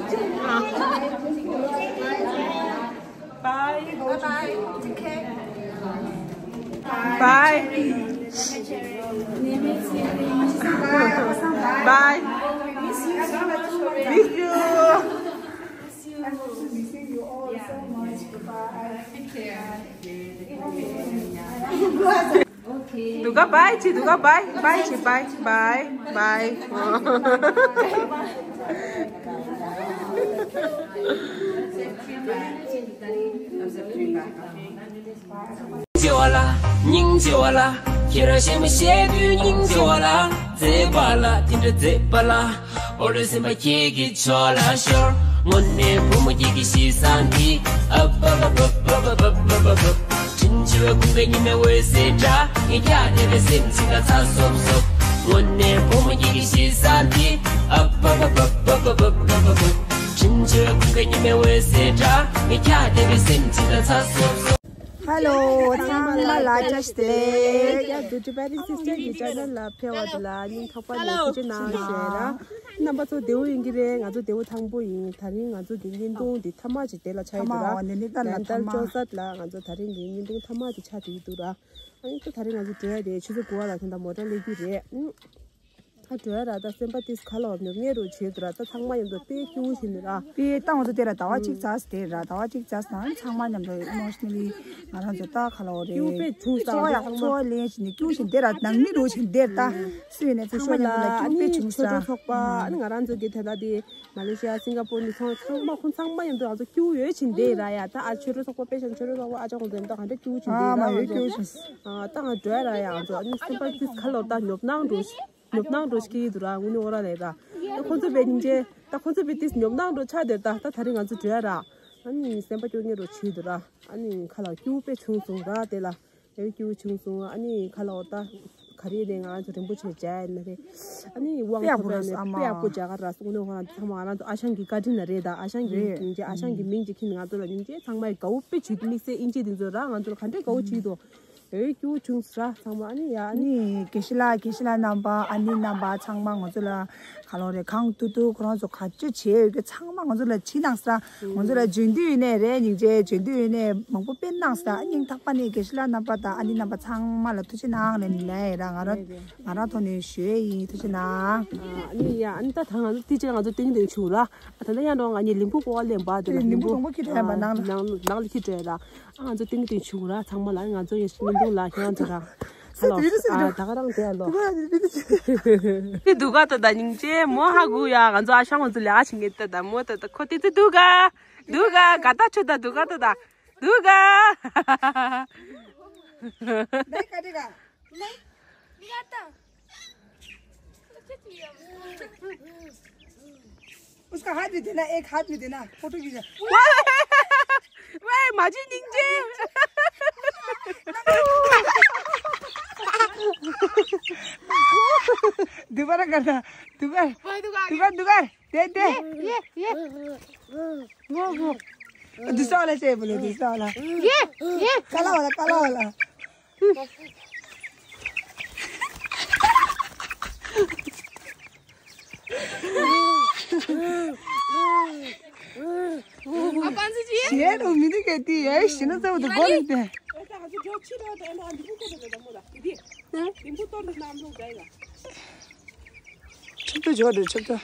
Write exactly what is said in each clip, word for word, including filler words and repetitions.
Bye. Bye. Bye. Bye. Miss you. Miss you. I'm also missing you all so much. Goodbye. Take care. Duga bye, chi, Duga bye, bye, chi, bye, bye, bye. སྙིང་རྗེ་བ་ལ། སྙིང་རྗེ་བ་ལ། ཁྱེད་རང་གཞན་མ་བཤད་དུས་སྙིང་རྗེ་བ་ལ། མཛེས་པ་ལ་དེ་འདྲ་མཛེས་པ་ལ། འོ་ལོ་སེམས་པ་ཁྱེད་ཀྱི་ཕྱོགས་ལ་ཤོར། དངོས་གནས་བུ་མོ་ཁྱེད་ཀྱི་གཤིས་བཟང་འདི། ཨབ་ཨབ་ཨབ་ཨབ། དྲིན་ཆེ་བའི་ཁུངས་ཀའི་ཉི་མའི་འོད་ཟེར་འདྲ། ངས་ཁྱེད་བལྟས་པའི་སེམས་ཚིག་ལ་ཚ་སོབ་སོབ། དངོས་གནས་བུ་མོ་ཁྱེད་ཀྱི་གཤིས་བཟང་འདི། ཨབ་ཨབ་ཨབ་ཨབ། དྲིན་ཆེ་བའི་ཁུངས་ཀའི་ཉི་མའི་འོད་ཟེར་འདྲ། ངས་ཁྱེད་བལྟས་པའི་སེམས་ཚིག་ལ་ཚ་སོབ་སོབ། Hello, ཚང་མ་ལ་བཀྲ་ཤིས་བདེ་ལེགས། ཡ་དུ་ཅི་པ་རི་སིས་ཊར་གི་ཅེ་ནལ་ལ་ཕེབས་པ་དེ་ལ་སྙིང་ཐག་པ་ནས་ཐུགས་རྗེ་གནང་ཞུ་ཡ་ར། རྣམ་པ་ཚོ་བདེ་པོ་ཡིན་གྱི་རེད། ང་ཚོ་བདེ་པོ་ཐང་པོ་ཡིན། ད་རིང་ང་ཚོ་གི་བརྙན་ཐུང་འདི་མཐའ་མ་ཅིག་དེ་ལ་ཆགས་ཡོད་ར། ལན་ཏལ་ཅོ་སད་ལ་ང་ཚོ་ད་རིང་གི་བརྙན་ཐུང་མཐའ་མ་དེ་ཆགས་བསྡད་ཀྱི་འདུག་ར། ཨ་ནི་ད་ད་རིང་ང་ཚོ་འགྲོ་ཡ་རེད། ཆུ་ཚོད་དགུ་པ་ལ་ད་ལྟ་མོ་ཊ་སླེབས་ཀྱི་རེད། ཨ་འགྲོ་ཡ་ར། ད་སེམས་པ་ཏིས་ཁ་ལོ་ཉོབ་ཉེ་རུ་བྱེད་འདུག་ར། ད་ཚང་མ་མཉམ་དུ་དཔེ་སྐྱིད་པོ་བྱེད་འདུག་ར། དེ་ལྟ་ང་ཚོ་དེ་ར་ཟླ་བ་གཅིག་ཙམ་དེ་ར། ཟླ་བ་གཅིག་ཙམ་ནང་ཚང་མ་མཉམ་དུ་ཨི་མོ་ཤི་ནལ་ལི་ང་རང་ཚོ་ད་ཁ་ལོ་རེད། སྐྱིད་པོ་དཔེ་བྱུང་ས། ཚོ་ཡག་ཚང་མ་ཚོ་ལེན་བྱེད་ནས་སྐྱིད་པོ་བྱེད་དེ་ར། ནང་མི་རུ་བྱེད་དེ་ར། ད་སུ་ཡིན་ནས་ཚོ་ཚང་མ་ཤོ་ལ་ལེན་ལ་ཨ་སྐྱིད་པོ་དཔེ་ནི་བྱུང་ས། ཆོས་གྲོགས་ཚོགས་པ། ཨ་ནི་ང་རང་ཚོ་གི་དེ་ལ་དེ་མ་ལེ་ཤི་ཡ་སིང་ག་པོར་ནི་ཚང་ཚང་མ་ཁོང་ཚང་མ་མཉམ་དུ་ང་ཚོ་སྐྱིད་པོ་ཡོད་བྱེད་དེ་ར། ཡ་ད་ཨ་ཆོས་གྲོགས་ཚོགས་པ་དཔེ་ཤ་ཆོས་གྲོགས་ཚོགས་པ་ཨ་ཅག་ཁོང་ཚོ་ད་ག་འདྲ་སྐྱིད་པོ་བྱེད་དེ་ར། ང་ཚོ་ཨ་ད་ང་འགྲོ་ཡ་ར། ཡ་ང་ཚོ་ཨ་ནི་སེམས་པ་ཏིས་ཁ་ལོ་ད་ཉོབ་སྣང་འགྲོ། ཉོབ་སྣང་འགྲོ་ཞིག་གི་འདུག་ར། དངོས་གནས་ཨོ་ར་ལས་ར། ད་ཁོང་ཚོ་བས་སྙིང་རྗེ། ད་ཁོང་ཚོ་བས་ཏིས་ཉོབ་སྣང་འགྲོ་ཆགས་དེར་ད། ད་ད་རིང་ང་ཚོ་འགྲོ་ཡ་ར། ཨ་ནི་སེམས་པ་སྐྱོ་ངེ་རུ་བྱེད་འདུག་ར། ཨ་ནི་ཁ་ལག་སྐྱིད་པོ་དཔེ་བྱུང་སོང་ར། དེ་ལ་ཨེ་སྐྱིད་པོ་བྱུང་སོང་། ཨ་ནི་ཁ་ལག་ཨོ་ད་ག་རེ་ནས་ང་རང་ཚོ་རིན་པོ་ཆེ་མཇལ་ཡ་ཡིན་ན་རེད། ཨ་ནི་དབང་ཐོབ་པ་ནས་དཔེ་ཡག་པོ་མཇལ་ག་ར་སོང་ནས། ཧོ་རང་ཚང་མ་ང་རང་ཚོ་ཨ་ཞང་གི་བཀའ་དྲིན་ན་རེད། ད་ཨ་ཞང་གི་སྙིང་རྗེ། ཨ་ཞང་གི་མིང་ཅིག་ཁྱེར་ནས་ང་ཚོ་ལ་སྙིང་རྗེ། ཚང་མ་ཡི་དགའ་བོ་དཔེ་བྱུང་། དམིགས་བསལ་ཨིན་ཇི་འདི་ཚོ་ར་ང་ཚོ་ལ་ག་འདྲས་དགའ་བོ་བྱེད་འདུག་ཨེ་སྐྱིད་པོ་བྱུང་ས་ཚང་མ། ཨ་ནི་ཡ་ཨ་ནི། ནི་དགེ་བཤེས་ལགས། དགེ་བཤེས་ལགས་རྣམ་པ། ཨ་ནེ་རྣམ་པ་ཚང་མ་ང་ཚོ་ལ་ག་ལོ་རེ་གང་ཐུབ་ཐུབ་ཁོ་རང་ཚོ་ག་ཚོད་བྱས་ཡོད་ཀྱི་ཚང་མ་ང་ཚོ་ལ་བྱིན་གནང་ས། ང་ཚོ་ལ་འཇོན་དུས་ཡིན་ནའི་རེད། སྙིང་རྗེ་འཇོན་དུས་ཡིན་ནའི་མང་པོ་སྤེལ་གནང་ས། ཨ་སྙིང་ཐག་པ་ནས་དགེ་བཤེས་ལགས་རྣམ་པ་དང་ཨ་ནེ་རྣམ་པ་ཚང་མ་ལ་ཐུགས་རྗེ་གནང་ལབ་ནས་ལབ་ཡ་ཡིན་ར། ང་རང་ང་རང་ཐོག་ནས་ཞུ་ཡས་ཡིན། ཐུགས་རྗེ་གནང་། ཨ་ནི་ཡ་ཨ་ནི་ད་ད་ང་ཚོ་དེ་ཅིག་ང་ཚོ་ཏིང་ཏིང་བྱུང་ར། ད་ལྟ་ཡང་འགྲོ། ང་གཉིས་ལིང་བུ་ཀོ་བ་ལེན་པ་དེ་ལ་ལིང་བུ་གྲོང་པ་ཁྱི་བྲོས་པ་ནང་ལ། ནང་ལ་ནང་ལ་ཁྱི་བྲོས་ར། ཨ་ང་ཚོ་ཏིང་ཏིང་བྱུང་ར། ཚང་མ་ལ་ང་ཚོ་ཡེ་ཤེས་མི་འདུག་ལ་ཁྱེད་རང་ཚོ་ར། ཧ་ལོ། ཨ་ད་ག་རང་དེ་ཧ་ལོ། དེ་འདུག་ག་ད་ད་སྙིང་རྗེ་མོ་ཧ་གོ་ཡ། ང་ཚོ་ཨ་ཞང་ང་ཚོ་ལས་ཨ་ཆེ་ངེད་ད་ད་མོ་ད་ད་ཁོ་དེ་ཚོ་འདུག་ག་འདུག་ག་ག་ད་ཆུ་ད་འདུག་ག་ད་ད་འདུག་ག उसका हाथ भी देना, एक हाथ भी देना, फोटो खींचा। वाह, वाह, माझी निंजे। दोबारा करना, दोबारा, दोबारा, दोबारा, दे, दे। ये, ये। वो, वो। दूसरा वाला चाहिए बोलो, दूसरा वाला। ये, ये। काला वाला, काला वाला। ཞེས་རུ་མི་འདུག་གས་དེ་ཡ་ཤི་ན་ཚ་བོ་དུ་གོ་ནི་དེ། ཆུ་ཏོ་ཇོ་རུ་ཆུ་ཏོ།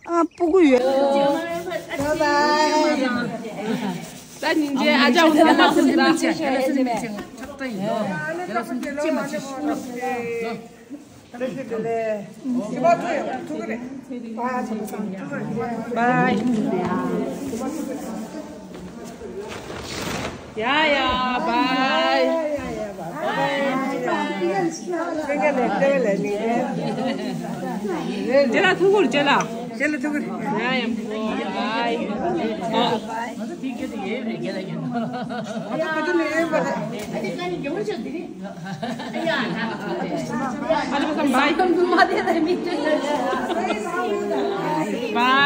ཨ་སྤུ་གུ་ཡོད། ད་ཉིན་རྗེས་ཨ་ཅག་འོང་ན་མ་སུ་ཟ། Bye. ཡ་ཡ། Bye. ཇེ་ལ་ཐུག་གུར་ཇེ་ལ། ཇེ་ལ་ཐུག་གུར། ཡ་ཡ། Bye. Bye. Bye.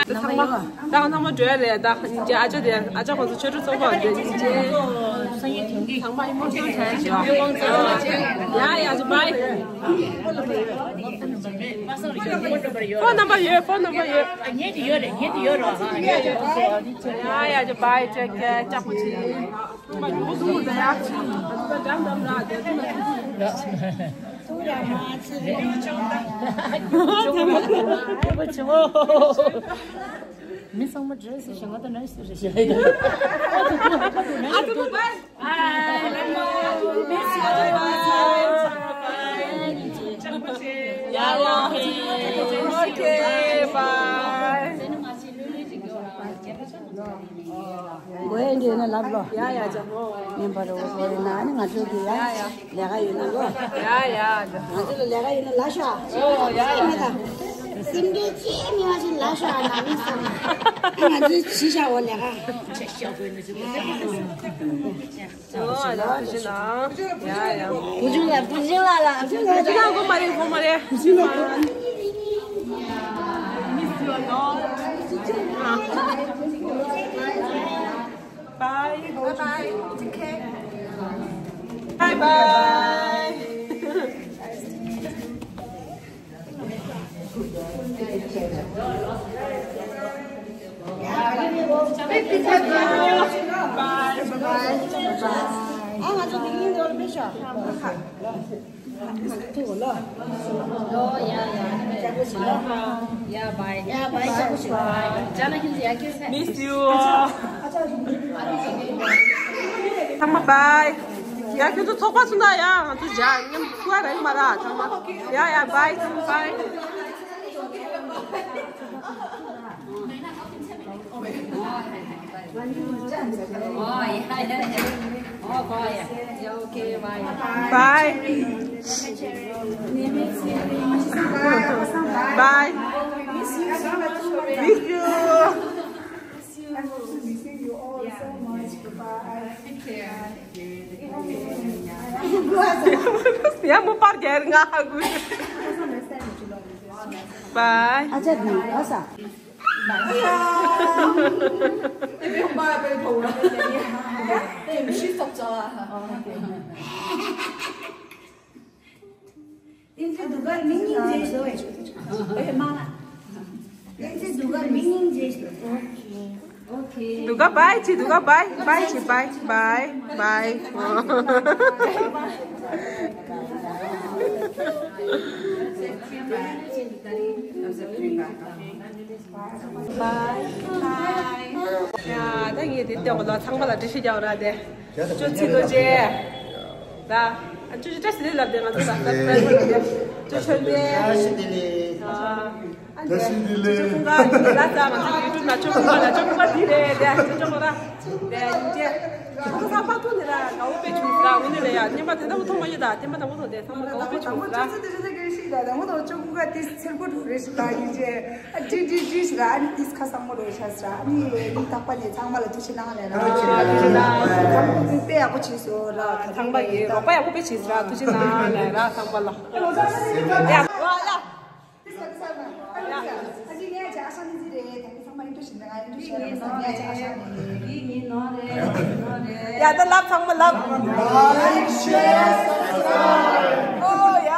ད་ཚང་མ་འགྲོ་ཡ་རེད། ད་ཉིན་རྗེས་ཨ་ཅག་དེ་ཨ་ཅག་ཁོང་ཚོ་ཆོས་གྲོགས་ཚོགས་པ་འདི་ཉིན་རྗེས། ཚང་མ་ཡིན་མོ་ཚང་བྱ་ཡ་ཞུ་ཡ་ཡ་ཇི་བའི། ཕོན་ནམ་བར་ཡོད། ཕོན་ནམ་བར་ཡོད། ངེད་ཀྱི་ཡོད་རེད། ངེད་ཀྱི་ཡོད་རེད། ཡ་ཡ་ཇི་བའི་ཅེ་ཀེ་ཅག་པོ་ཆེ། ཚང་མ་ཡོང་སོང་ཟེར་ཡ། ད་འགྲམ་འགྲམ་ར་དེ་ཚོ་ན། མི་ཚང་མ་ཌི་རེ་སི་ཞིག་ང་ད་ནར་སི་རེད་ཞིག་ཨ་ཏུ་བའི་བའི། ཡ་ཡ། ཨོ་ཁེ་བའི། མགོ་ཡན་འདི་ཡོད་ན་ལབ་ལོ། ཡ་ཡ་ཇ་མོ། ཉན་པ་རོ་བོ་ཡིན་ན་ཨ་ནི་ང་ཚོ་གི་ཡ། ཡ་ཡ། ལས་ཀ་ཡོད་ན་ལོ། ཡ་ཡ། ང་ཚོ་ལ་ལས་ཀ་ཡོད་ན་ལ་ཤ། ཨོ་ཡ་ཡ། སེམས་ཁྲལ་ཅི་མི་བ་ཞིག་ལ་ཤ་ན་མི་སམ། ང་ཚོ་ཇི་ཤ་འོ་ལས་ཀ། ཇ་ཤ་འོ་ན་ཇི་མ། ཨོ་ལ་ཤ་ན། ཡ་ཡ། བུ་ཆུང་ལ་བུ་ཆུང་ལ་ལ། བུ་ཆུང་ལ་གོ་མ་རེད་གོ་མ་རེད། བུ་ཆུང་ལ། Miss you a lot. Bye. Bye bye. Take care. Bye bye. Bye bye. ཨ་ང་ཚོ་དེ་ཡིན་འདོར་མི་ཤོག་ཨོ་ཡ་ཡ། ཡ་བའི། ཡ་བའི། Miss you. ཚང་མ་བའི། ཡ་ཁྱོད་ཚོ་ཚོགས་པ་ཚོ་ན་ཡ་ང་ཚོ་ཇ་མཉམ་ཁུ་བ་རེག་མ་ར་ཚང་མ། ཡ་ཡ་བའི། ཚང་མ་བའི། Bye. Bye. Miss you. Miss you. I'm also missing you all so much. Goodbye. Take care. ཡ་མོ་པར་རྒྱལ་ང་ཧ་གུ། Bye. ཨ་ཅག་ནང་ལ་ས། འདུག་ག་བའི་ཅི། འདུག་ག་བའི་བའི་ཅི། བའི་བའི་བའི། ཡ་ད་ངས་དེ་ལྟ་བུ་ལ་ཚང་མ་ལ་འགྲེལ་བཤད་རྒྱག་ར་དེ། ཅོ་ཚིག་རྡོ་རྗེ། ད་ཨ་ཅོ་ཅོ་བཀྲ་ཤིས་བདེ་ལེགས་ལབ་དེ་ང་ཚོ་ད་ས་པྲ་ལབ་དེ། ཅོ་ཆོས་འཕེལ། བཀྲ་ཤིས་བདེ་ལེགས། ཨ་ཅོ་ཅོ་ཀུན་དགའ་ཡིན་ལ་ད་ང་ཚོ་ཡུ་ཊུབ་ན་ཅོ་ཀུན་དགའ་ལ་ཅོ་ཀུན་དགའ་དེ་རེད་དེ། ཅོ་ཀུན་དགའ་དེ་ཡིན་དེ། ཁོང་ཚོ་ས་པྲ་ཐོག་ནས་ལ་དགའ་བོ་དཔེ་བྱུང་ཟེར། དངོས་གནས་ལ་ཡ་བརྙན་པར་དེ་ལྟ་བུ་མཐོང་མ་ཡོད། ད་བརྙན་པར་དང་པོ་མཐོང་དེ་ཚང་མ་དགའ་བོ་དཔེ་བྱུང་ཟེར། ཨ་ཏི་ཏི་ཏི་ཏི་ཞིག་ད་དང་པོ་དང་ཅོ་ཀུན་དགའ་ཏི་ཚེར་ཀོ་འགྲོ་རེ་ཞིག་ད་ཡིན་ཅེ། ཨ་ཏི་ཏི་ཏི་ཞིག་ད་ཨ་ནི་ཏིས་ཁ་སང་མོ་རོ་ཤ་ཟེར། ཨ་ནི་ཡིན་ཐག་པ་ནས་ཚང་མ་ལ་ཐུགས་རྗེ་གནང་ལས་ར། ཨ་ཏི་ཏི་ཏི་ཚང་མ་དཔེ་ཡག་པོ་བྱས་སོང་ར། ཚང་མ་གི་རོགས་པ་ཡག་པོ་དཔེ་བྱས་སོང་ར། ཐུགས་རྗེ་གནང་ལས་ར་ཚང་མ་ལ། ཡ་ཡ། ཨ་ཅི་ངས་ཅི་ཨ་ཤ་ནི་ཟི་རེད། ད་ནི་ཚང་མ་ཡིན་འདུག་ཞིག་ནས་ང་ཡིན་འདུག་ཞིག་རེད། ང་ཚོ་ངས་ཅི་ཨ་ཤ་ནི། ཡ་ད་ལབ་ཚང་མ་ལབ། ཨོ་ཡ།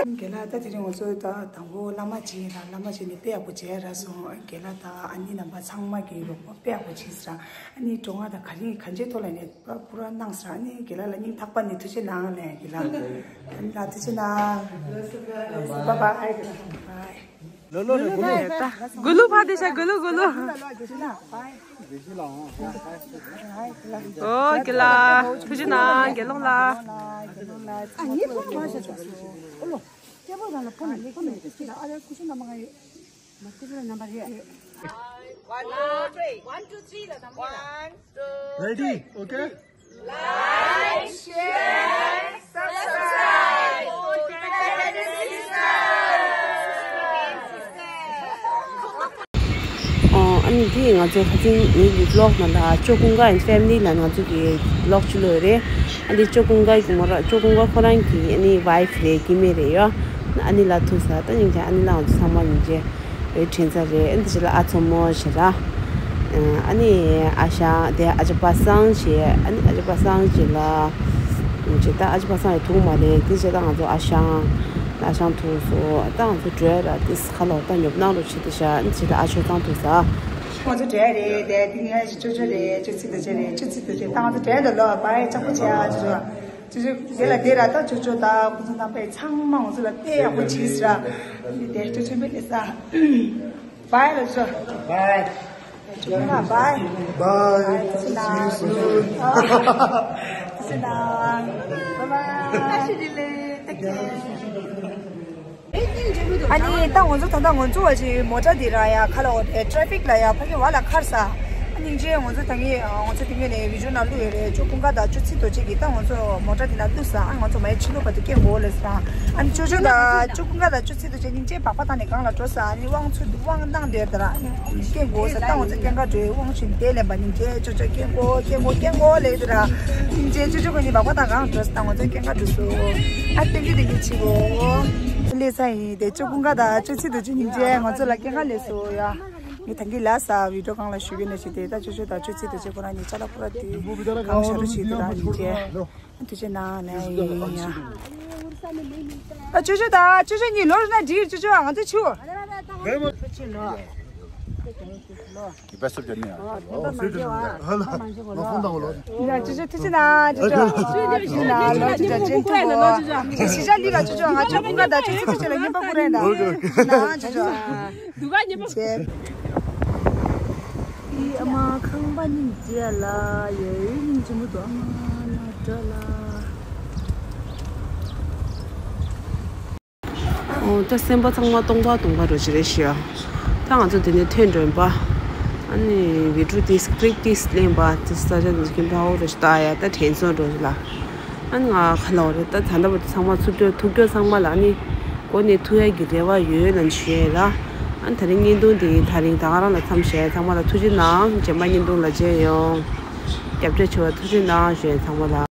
རྒན་ལགས་ད་དེ་རིང་ང་ཚོ་ད་དང་པོ་བླ་མ་མཇལ་ཡིན་ད། བླ་མ་མཇལ་ནས་དཔེ་ཡག་པོ་མཇལ་ར་སོང་། རྒན་ལགས་ད་ཨ་ནི་རྣམ་པ་ཚང་མ་གི་རོགས་པ་དཔེ་ཡག་པོ་བྱས་ཟེར། ཨ་ནི་གྲོང་ང་ད་ག་རེ་གང་ཅིའི་ཐོག་ལ་ནས་པ་པུ་ར་གནང་ཟེར། ཨ་ནི་རྒན་ལགས་ལ་སྙིང་ཐག་པ་ནས་ཐུགས་རྗེ་གནང་ལས་རྒན་ལགས། ཨ་ནི་ལ་ཐུགས་རྗེ་གནང་། བཱའི་བཱའི། ལོ་ལོ་ལོ་ལོ། གུ་ལུ་ཕ་དེ་ཤ་གུ་ལུ་གུ་ལུ། ཨོ་རྒན་ལགས་ཐུགས་རྗེ་གནང་། དགེ་སློང་ལགས། One, two, three. One, two, three. Ready? Okay. Like, share, subscribe. ཨོ། ཨ་ནི་འདི་ང་ཚོ་ཁ་སང་ངེད་ཀྱི་བི་ལོག་ནང་ལ་ཅོ་ཀུན་དགའ་ཨེན་ཕེ་མི་ལི་ལ་ང་ཚོ་གི་བི་ལོག་ཅིག་བླུགས་རེད། ཨ་འདི་ཅོ་ཀུན་དགའ་གི་མོ་ར། ཅོ་ཀུན་དགའ་ཁོ་རང་གི་ཨ་ནི་ཝའི་ཕི་རེད། སྐྱེ་དམན་རེད་ཡོ། ཨ་ནི་ལ་ཐུག་ས་ད་སྙིང་རྗེ། ཨ་ནི་ལ་ང་ཚོ་ཚང་མ་སྙིང་རྗེ་འོད་དྲན་ས་རེད། ཨ་འདི་ཅི་ལ་ཨ་མཚོ་མོ་ཞེ་ར། ཨ་ ཨ་ནི་ཨ་ཞང་དེ་ཨ་ཅག་པ་སངས་བྱས། ཨ་ནི་ཨ་ཅག་པ་སངས་བྱས་ལ་ཅེ་ད་ཨ་ཅག་པ་སངས་ཡང་ཐུག་མ་རེད། དེ་བྱས་ད་ང་ཚོ་ཨ་ཞང་ཨ་ཞང་ཐུག་སོང་། ད་ང་ཚོ་བྲོས་ར་དེ་ཁ་ལོ་ད་ཉོབ་སྣང་རུ་བྱེད་དེ་ཤ། ཨ་ནི་ཅེ་ད་ཨ་ཆོས་ཚང་ཐུག་ས། ང་ཚོ་བྲོས་རེད་དེ། དེ་ངའི་ཅོ་ཅོ་རེད། ཅོ་ཚིག་ཏུ་ཅེ་རེད། ཅོ་ཚིག་ཏུ་ཅེ། ད་ང་ཚོ་བྲོས་འདུག་ལོ། བའི་ཅག་པོ་བྱས་ཨ་ཅོ་ཅོ། ཅོ་ཅོ་དེ་ལ་དེ་ར་ད་ཅོ་ཅོ་ད་ཁོ་ཚོ་རྣམ་པས་ཚང་མ་ང་ཚོ་ལ་དཔེ་ཡག་པོ་བྱས་ཟེར་ར། དེ་ཅོ་ཅོ་མི་ལས་ས། བའི་ལ་ཅོ། བའི། ཅོ་ཅོ་ལ་བའི། Bye. See you soon. See you. Bye bye. ཨ་ནི་ད་ང་ཚོ་ད་ལྟ་ང་ཚོ་བ་ཅིག་མོ་ཊ་འདི་ར་ཡ་ཁ་ལ་འོ་དེ་ཊ་ཕིག་ལ་ཡ་ཕ་གི་བ་ལ་ཁར་ས། ཨ་སྙིང་རྗེ། ང་ཚོ་ད་ངས་ང་ཚོ་དེ་ངས་ནས་བི་ཌིའོ་ནང་བླུགས་ཡོད་རེད། ཅོ་ཀུན་དགའ་དང་ཅོ་ཚིག་རྡོ་རྗེ་གིས་ད་ང་ཚོ་མོ་ཊ་འདི་ན་བླུགས་ས། ཨ་ང་ཚོ་མ་ཡ་ཕྱི་ལོགས་བར་དུ་སྐྱེལ་དགོས་ལབ་ས། ཨ་ནི་ཅོ་ཅོ་དང་ཅོ་ཀུན་དགའ་དང་ཅོ་ཚིག་རྡོ་རྗེ་སྙིང་རྗེ་སྦག་སྦག་བཏང་ནས་སྒང་ལ་འགྲོ་ས། ཨ་ནི་དབང་ཚུར་དབང་བཏང་བསྡད་དེ་ར། ཨ་ནི་སྐྱེལ་དགོས་ས། ད་ང་ཚོ་སྐྱེལ་ག་འགྲོ་ཡི། དབང་ཆེན་དེ་ལེན་པ་སྙིང་རྗེ། ཅོ་ཅོ་སྐྱེལ་དགོས་སྐྱེལ་དགོས་སྐྱེལ་དགོས་ལབ་དེ་ར། སྙིང་རྗེ། ཅོ་ཅོ་ཁོ་གཉིས་སྦག་སྦག་བཏང་སྒང་འགྲོ་ས། ད་ང་ཚོ་སྐྱེལ་ག་འགྲོ་སོང་། ཨ་སྟོན་རྒྱུ་དེ་གཉིས་ཕྱི་གོ་ལས་ས་ཡིན། དེ་ཅོ་ཀུན་དགའ་དང་ཅོ་ཚིག་རྡོ་རྗེ་སྙིང་རྗེ་ང་ཚོ་ལ་སྐྱེལ་ག་སླེབས་སོང་ཡ། ངས་ད་གིན་ལབ་ས། བི་ཌིའོ་སྒང་ལ་ཞུ་གི་ནས་ཞུ་དེ། ད་ཅོ་ཅོ་དང་ཅོ་ཚིག་རྡོ་རྗེ་ཁོ་རང་གཉིས་ཅ་ལག་ཕུ་ར་དེ་གང་ཤར་རུ་བྱེད་དེ་ར། སྙིང་རྗེ། ཨ་ཐུགས་རྗེ་གནང་ལེ་ཡིན་ཡ། ཨ་ཅོ་ཅོ་དང་ཅོ་ཅོ་གཉིས་ལོག་ར་ན་འགྲིག་ཅོ་ཅོ། ང་ཚོ་ཆུ། ཡ་ཅོ་ཅོ་ཐུགས་རྗེ་གནང་། ཅོ་ཅོ་ཐུགས་རྗེ་གནང་། ཅོ་ཅོ་ལོ་ཅོ་ཅོ་ཅན་ཐུག་གོ། ཞི་ཞ་ལི་ལ་ཅོ་ཅོ་ང་ཅོ་ཀུན་དགའ་དང་ཅོ་ཚིག་རྡོ་རྗེ་ལ་རྔན་པ་བསྐུར་རན་ད། ན་ཅོ་ཅོ། འདུག་ག་ཉེ་པོ། ཅེ། ཨི་ཨ་མ་ཁང་པ་སྙིང་རྗེ་ལ་ཡོད། སྙིང་རྗེ་མོ་དུ་ཨ་མ་ན་འགྲོ་ལ། ཨོ་ད་སེམས་པ་ཚང་མ་སྟོང་པ་སྟོང་པ་འགྲོ་ཅི་རེད་ཤི་ཡ། ད་ང་ཚོ་འདི་ནས་ཐོན་འགྲོ་ཡིན་པ། ཨ་ནི་བི་ཌིའོ་ཏིས་ཀི་ལིབ་ཏིས་ལེན་པ་ཏིས་ས་ཆ་འདི་ཀིན་ཕའོ་རེ་ཤི་ད་ཡ། ད་དྲན་སོང་འགྲོ་ཅི་ལ། ཨ་ནི་ང་ཁ་ལོ་རེད། ད་ད་ལྟ་བར་དུ་ཚང་མ་ཚུར་སྐྱོད་ཐུག་སྐྱོད་ཚང་མ་ལ་ཨ་ནི་འགོ་ནས་ཐུག་ཡ་གི་རེ་བ་ཡོད་ལ་ཞུ་ཡ་ལ། ཨ་ནི་ད་རིང་བརྙན་ཐུང་འདི་ད་རིང་ད་ག་རང་ལ་མཚམས་བཞག་ཚང་མ་ལ་ཐུགས་རྗེ་གནང་། རྗེས་མ་བརྙན་ཐུང་ལ་མཇལ་ཡོང་། རྒྱབ་སྐྱོར་བྱེད་པ་ཐུགས་རྗེ་གནང་ཞུ་ཡ་ཚང་མ་ལ།